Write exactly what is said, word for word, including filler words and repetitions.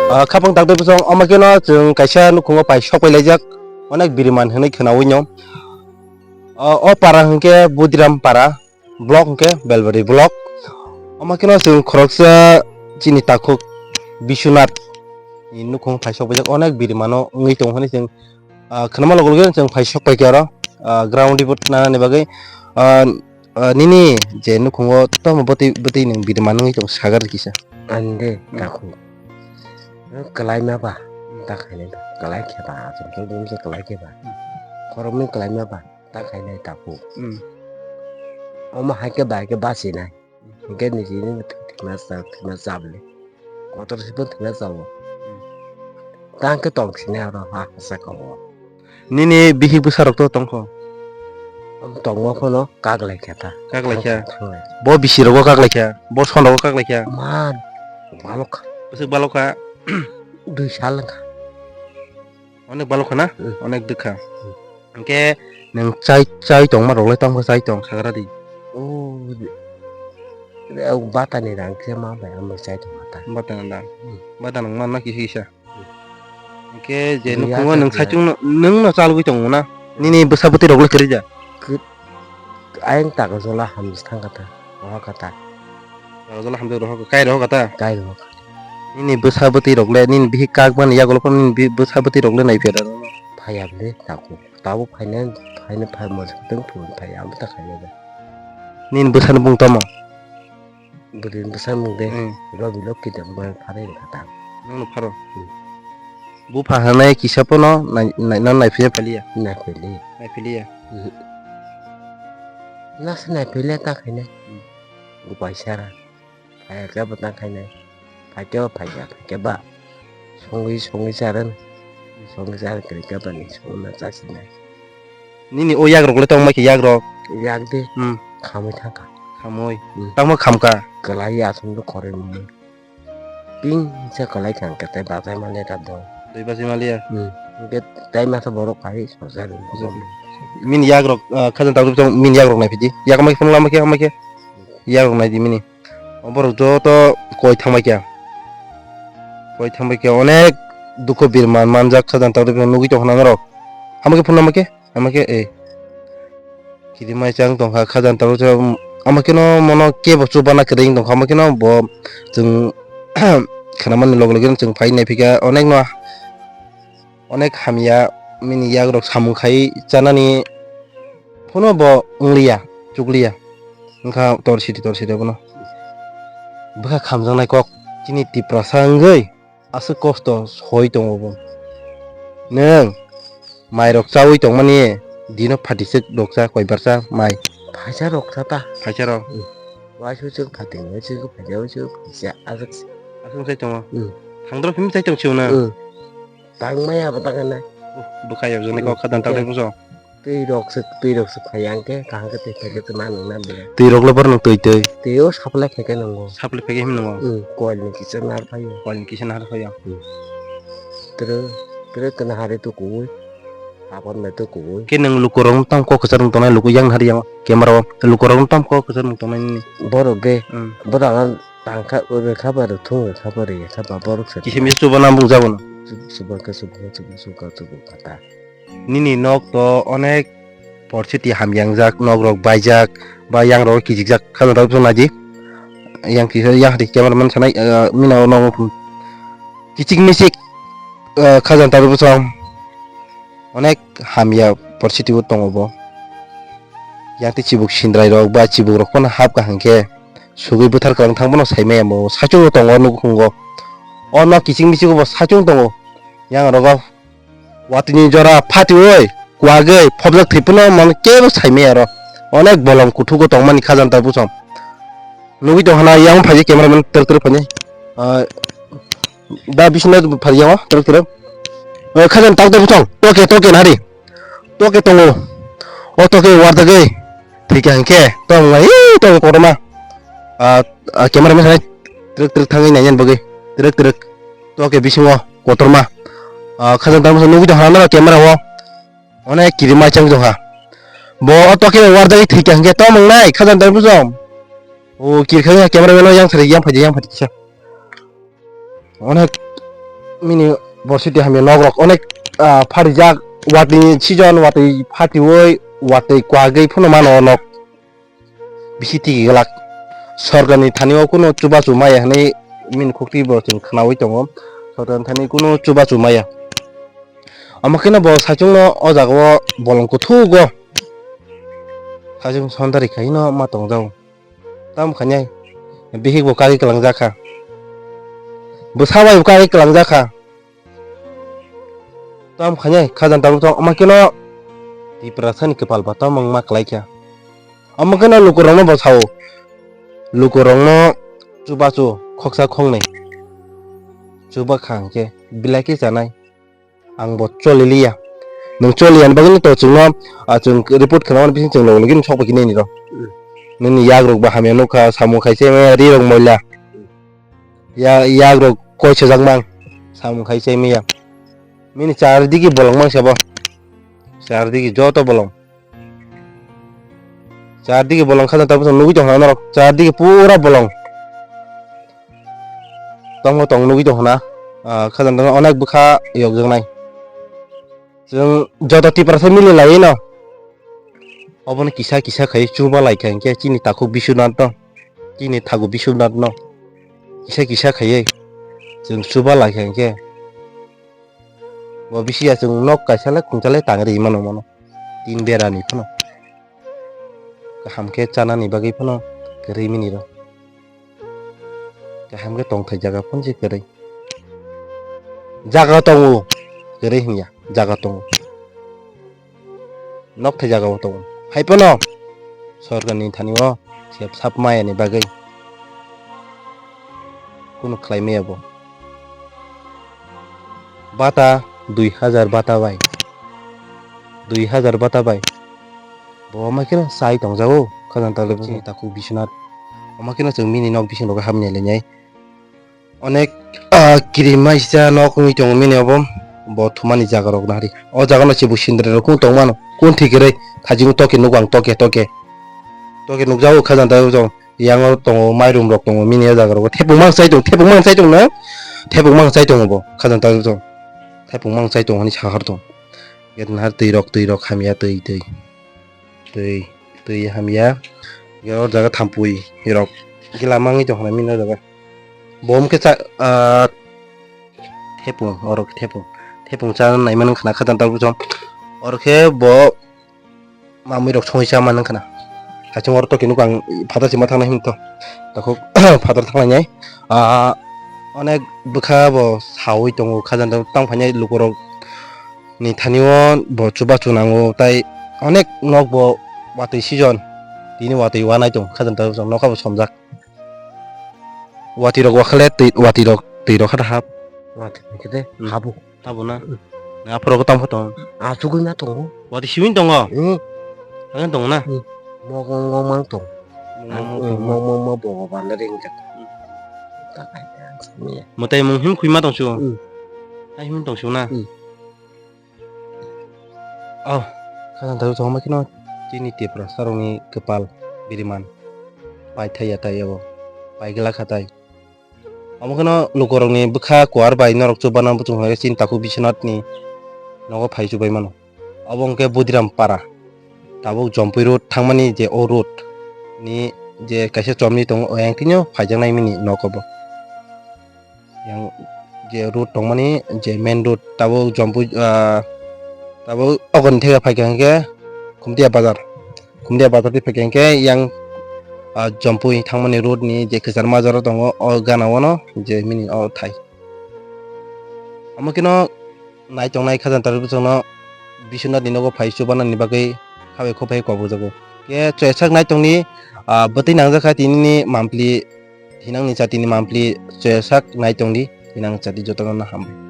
Ah, khapang takdai bwsong, omo kheno chwng kaisa nukhungo pai sok pai laijak, onek biriman hinwi khwnawi no. Ah, o para hwnkhe Budiram para, block hwnkhe Belbari block. Omo kheno chwng khoroksa chini takhuk Biswanath ni nukhung pai sok paijak, onek birimano wngwi tongo hinwi chwng, ah, khwnama logo logo chwng pai sok paikha oro, ah, ground report nanani bagwi, ah, Ah, nini je nukhungo tamo bwtwi bwtwi nwng biriman wngwi tong sagar kisa. Ani de Hmm. Takhuk. Nwng kwlaima ba, ta khainai ba. Kwlai khe ba, aswk khe bumse kwlai khe ba. Hmm. Khoroknwi kwlaima ba, ta khainai takhuk. Hmm. Omo hai khe bai khe basinai. Hwnkhe nini thwima cha-, thwima chabli. Kotor sibon thwima chao. Tang khe tong sini aro ha, ha saka o. Nini bihik bwsa rok to tongkho? Tongma phano kak lai kha ta. Kak lai kha? Thang lai. Bo bisi rogo kak lai kha? Bo son rogo kak lai kha? Man, balok kha. Bwswk balok kha? Dui sal wng kha. Onek balok kha na? Hmm. Onek dukha. Hmm. Hwnkhe nwng chai, chai tongma rok le tamo chai tong sagra di. O, o bata ni rang khe ma bai amo chai tong ta. Bata ni rang. Hmm. Bata nang ma na kisa kisa. Hmm. Hwnkhe je Buya nukhungo ta nwng buya. Saichung no, nwng no chalgwi tong na? Hmm. Nini bwsa bwtwi rok le kwrwi ja? Kw-, ayang tago jola hamjak thang kata, rohor kata. Tago jola hamjak rohor, kai rohor kata? Kai rohor kata. Nini bwsa bwtwi rok le, nini bihik kak mani yagulo phano nini bi-, bwsa bwtwi rok le nai phiyada? Phai ya bwle, tago. Tabuk phaina, phaina phai mojak tong phuru phai, abo ta khaina da. Nini bwsani bung tamo? Bwrwini bwsa mung de, Hmm. Robi Lokki de bwrwini phari wngkha ta. Nwng no pharo? Hmm. Bupha hanai kisa pono nai-, nai-, nang naiphilya phaliya? Naiphili. Naiphiliya? Hmm. Nasa naiphilya ta khaina. Hmm. Upai sara. Phai khe bo ta khaina. Phai khe bo phai ya, phai khe ba. Songwi, songwi charwno. Songwi charwno kwrwi khe bani songwino chasinai. Nini o yagrok le tongma khe yagrok? Yak de. Hmm. Khamwi thangkha. Khamwi? Hmm. Tamo khamkha? Kwlai aswk do khorwi mwnwi. Ping se kwlai thangkha tei bachai maliya ta do. Tei bachai maliya? Hmm. Hwnkhe tei masa borok phai sojak. Sojak. Mini yagrok, ah, khajang tabuk tong, mini yagrok nai phidi. Yak ma khe phunuk lama khe, ama khe. Yagrok nai di mini. O borok joto koi thangbai kha. Koi thangbai kha, onek dukho birman manjak khajang tabuk nugwi tongkha norok. Hama khe phunuk lama khe? Hama khe, eh. Kirimai chang tongkha, khajang tabuk, ama kheno mono kebo chubana kwrwi wng tongkha, ama kheno bo chwng khnamani loge loge chwng phai naiphikha, onekno, onek hamya mini yagrok samung khai chanani phano bo wngliya, chukliya, wngkha torsidi torsidi bono. Bwkha khamjaknai kok chini Tiprasa wngwi. Aswk kosto soi tongo bo. Nwng mairok chaui tongmani dino phatiswk roksa koibarsa mai. Phaisa roksa ta. Phaisa rok. Hmm. Waisuk suk phating, waisuk suk phaisa, waisuk suk phaisa, aswk se. Aswk sai tongo. Hmm. Thangdrop him sai tong siuna. Hmm. Tang maya bo tang na. Bwkha yabjani kok khadang tang bwsong. Twi rok se, twi rok se phai ang khe, kaham khe twi phai khe twi ma nung na bwle. Twi rok le bohrok twi twi. Twi o supply khai khe nungo. Supply khai khe him nungo? Hmm, coil ni kisa nar phai o. Coil ni kisa nar phai o. Hmm. Tro, tro kana hari tu kuwi. Apor me tu kuwi. Khe nwng luku rok tam kok kwchar nung tongnai luku yang hari yang camera o. Luku rok tam kok kwchar nung tongnai nini. Borok ge. Hmm. Borok ang tang kha, ure kha ba, rw thung kha ba, rw kha ba, borok se. Kisa misa chuba nang bung jabo no. Chuba, chuba khe chuba, chuba, chuba, chuba kha ta. Nini nok to onek porchiti hamyangjak, nok rok baijak, ba yang rok kijikjak, khajang tabuk naidi. Yang kisa, yang hati camera man sanai, eh, mina o nok kichik michik, eh, khajang tabuk bwsong onek hamya porchiti bo tongo bo. Yang ti chibuk sindrai rok ba chibuk rok phano hap kaham khe sugui bwthar kwlang thang bono sai maya bo sachung tongo nukhungo. O nok kichik michik bo sachung tongo. Yang rogo Watwini jora phatiwi, kwagwi, phobjak thwi phano mano kebo sai maya aro. Onek bolong kuthugo tongmani khajang tabuk bwsong. Nugwi tong hana yang phaikhe cameraman twrwk twrwk phainai. Ah, da bisino phai yang twrwk twrwk. O khajang tabuk tabuk bwsong. Toke toke nari. Toke tongo. O toke warjagwi. Thwikha hinkhe tong lai toke kotorma. Ah, ah, cameraman hai twrwk twrwk thangwi nainani bagwi. Twrwk twrwk. Toke bisingo. Kotorma. Ah, khajang tabuk nugwi tong hana camera o. Onek kirimai chang jokha. Bo o toke warjagwi thwikha hinkhe tamo wngnai khajang tabuk bwsong. O kirkha camera mano yang sari yang phaidi yang phaidi kisa. Onek mini borsi twi hamya nok rok onek, ah, pharijak, watwi season, watwi phatiwi, watwi kwagwi phano mano o nok. Bisi tigi glak. Sorkarni thani o kunu chubachu maya hinwi mini khukti bo chwng khwnawi tongo. Sorkarni thani kunu chubachu maya. Omo kheno bo saichung no o jaga o bolong kuthuk o. Saichung sondari khai no ma tong jao. Tam khainai. Bihik bo kagwi kwlang jakha. Bwsa bai bo kagwi kwlang jakha. Tam khainai khajang tabuk tong omo kheno Tiprasani kwpal ba tamo wngma kwlaikha. Omo kheno lukurokno bo sao. Lukurokno chubachu khoksa khoknwi chubakha hwnkhe belai khe chanai. Ang bo choliliya. Nwng choliya ni bagwi to chwngno, ah, chwng report khwnamani bising chwng logi logi sok bai khe nini rw. Hmm. Nini yagrok bo hamya nukha, samung khai se maya, rirok moila. Ya, yagrok koi sojak mang, samung khai se maya. Mini char digi bolong mang sabo. Char digi joto bolong. Char digi bolong khajang tabuk nugwi tongkha norok, char digi pura bolong. Tongmo tong nugwi tongkha na, ah, khajang tabuk onek bwkha yokjaknai. Chwng joto Tiprasa mili laiwi no. Obono kisa kisa khai chuba laikha hinkhe chini takhuk Biswanath no, chini thagu Biswanath no kisa kisa khaiwi chwng chuba laikha hinkhe bo bisi ya chwng nok kaisa le khungsa le tangri mano mano tin berani phano kaham khe chanani bagwi phano kwrwi mini rw. Kaham khe tongthai jaga phunsi kwrwi. Jaga tongo. Kwrwi hinya. Jaga tongo. Nokthai jaga o tongo. Hai phano. Sorkarni thani o sep sap maya ni bagwi. Kunu khlai maya bo. Bata dui hajar bata bai. Dui hajar bata bai. Bo ma khe sai tong jago. Khajang tale chini takhuk Biswanath. Omo kheno chwng mini nok bising rogo hamya le nai. Onek, ah, kirimai sisa nok wngwi tongo mini obo. Bo thumani jaga rok nari. O jaga no se bo sindre rok kung tong mano. Kun thik kwrwi thajingo toke nugo ang toke toke. Toke nukjago khajang tale chwng. Yang o tongo mairum rok tongo mini o jaga rogo. Thepung mang chai tong, thepung mang chai tong na. Thepung mang chai tongo bo. Khajang tale chwng. Thepung mang chai tong hani sahar tong. Get nahar twi rok, twi rok hamya twi, twi. Twi, twi hamya. Ge o jaga thampui rok. Gila mangwi tong khna mino jaga. Bom khe cha, ah, thepung, oro khe thepung. Thepung cha nai mano khna khajang tabuk chong. Oro khe bo mamwi rok songwi cha mano khna. Hachung oro toki nuk ang father sima thangna him to. Takhuk father thanglainai. Ah, onek bwkha bo sawi tongo khajang tabuk tang phainai lukurok. Ni thani o bo chubachu nango, tai onek nok bo watwi season, tini watwi wanai tong, khajang tabuk nokha bo somjak. Watwi rok wakhale twi, watwi rok twi rok hata hap. Watwi khe de Hmm. Habu. Tabo na. Hmm. Na aphuru ko tamo tong. A chugui ma tongo. Watwi siwin tongo. Hmm. Ang tongo na. Hmm. Mo mo mo mang tong. Mo mo mo Ang, tong. Mo mo mo bo ba na ring jak. Hmm. Ta kai ta ang sami ya. Mo tai mung him khui ma tong chu. Hmm. Tai him tong chu na. Hmm. Oh, khajang tabuk tongma kheno chini Tiprasa rokni kwpal biriman paithai ya tai abo, paigwlak kha tai. Omo kheno lukurokni bwkha kuar bai norok chubana buchung hai chini takhuk Biswanathni nogo phai chubai mano. Obo hwnkhe Budiram para, tabuk Jompui road thangmani je o road ni je kaisa chomni tongo, oyang tini phaijaknai mini nok obo. Yang je road tongmani je main road tabuk Jompui, ah, tabuk okoni theke phaikha hwnkhe Khumtia bazar. Khumtia bazar twi phaikha hwnkhe yang, ah, Jompui thangmani road ni je kwchar majaro tongo, o gana o no je mini o thai. Omo kheno nai tongnai khajang tabuk chwngno Biswanath ni nogo phai chubanani bagwi khabai khophai kobokjago. Khe choyasak nai tongni, ah, bwtwi nangjakha tinini mampli, thinangni jatini mampli choyasak nai tongdi, thinang jati jotono no hambai.